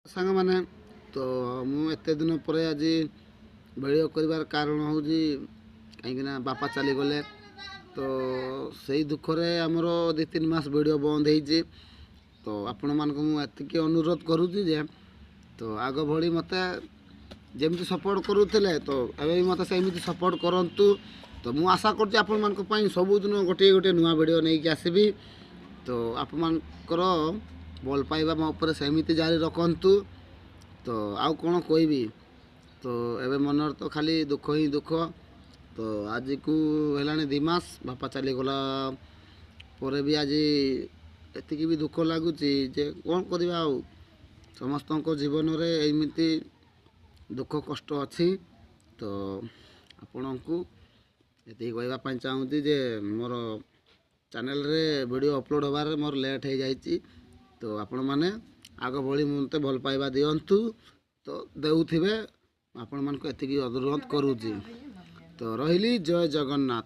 ସାଙ୍ଗମାନେ, ତ ମୁଁ ଏତେ ଦିନ ପରେ ଆଜି ଭିଡ଼ିଓ କରିବାର କାରଣ ହେଉଛି, କାହିଁକିନା ବାପା ଚାଲିଗଲେ, ତ ସେଇ ଦୁଃଖରେ ଆମର 2 3 ମାସ ଭିଡ଼ିଓ ବନ୍ଦ ହେଇଛି। ତ ଆପଣମାନଙ୍କୁ ମୁଁ ଏତିକି ଅନୁରୋଧ କରୁଛି ଯେ, ତ ଆଗ ଭଳି ମୋତେ ଯେମିତି ସପୋର୍ଟ କରୁଥିଲେ, ତ ଏବେ ବି ମୋତେ ସେମିତି ସପୋର୍ଟ କରନ୍ତୁ। ତ ମୁଁ ଆଶା କରୁଛି ଆପଣମାନଙ୍କ ପାଇଁ ସବୁଦିନ ଗୋଟିଏ ଗୋଟିଏ ନୂଆ ଭିଡ଼ିଓ ନେଇକି ଆସିବି। ତ ଆପଣମାନଙ୍କର ଭଲ ପାଇବା ମୋ ଉପରେ ସେମିତି ଜାରି ରଖନ୍ତୁ। ତ ଆଉ କ'ଣ କହିବି? ତ ଏବେ ମନରେ ତ ଖାଲି ଦୁଃଖ ହିଁ ଦୁଃଖ। ତ ଆଜିକୁ ହେଲାଣି 2 ମାସ ବାପା ଚାଲିଗଲା ପରେ ବି ଆଜି ଏତିକି ବି ଦୁଃଖ ଲାଗୁଛି ଯେ କ'ଣ କରିବା ଆଉ, ସମସ୍ତଙ୍କ ଜୀବନରେ ଏମିତି ଦୁଃଖ କଷ୍ଟ ଅଛି। ତ ଆପଣଙ୍କୁ ଏତିକି କହିବା ପାଇଁ ଚାହୁଁଛି ଯେ ମୋର ଚ୍ୟାନେଲରେ ଭିଡ଼ିଓ ଅପଲୋଡ଼ ହେବାରେ ମୋର ଲେଟ୍ ହେଇଯାଇଛି। ତ ଆପଣମାନେ ଆଗ ଭଳି ମୋତେ ଭଲ ପାଇବା ଦିଅନ୍ତୁ, ତ ଦେଉଥିବେ, ଆପଣମାନଙ୍କୁ ଏତିକି ଅନୁରୋଧ କରୁଛି। ତ ରହିଲି, ଜୟ ଜଗନ୍ନାଥ।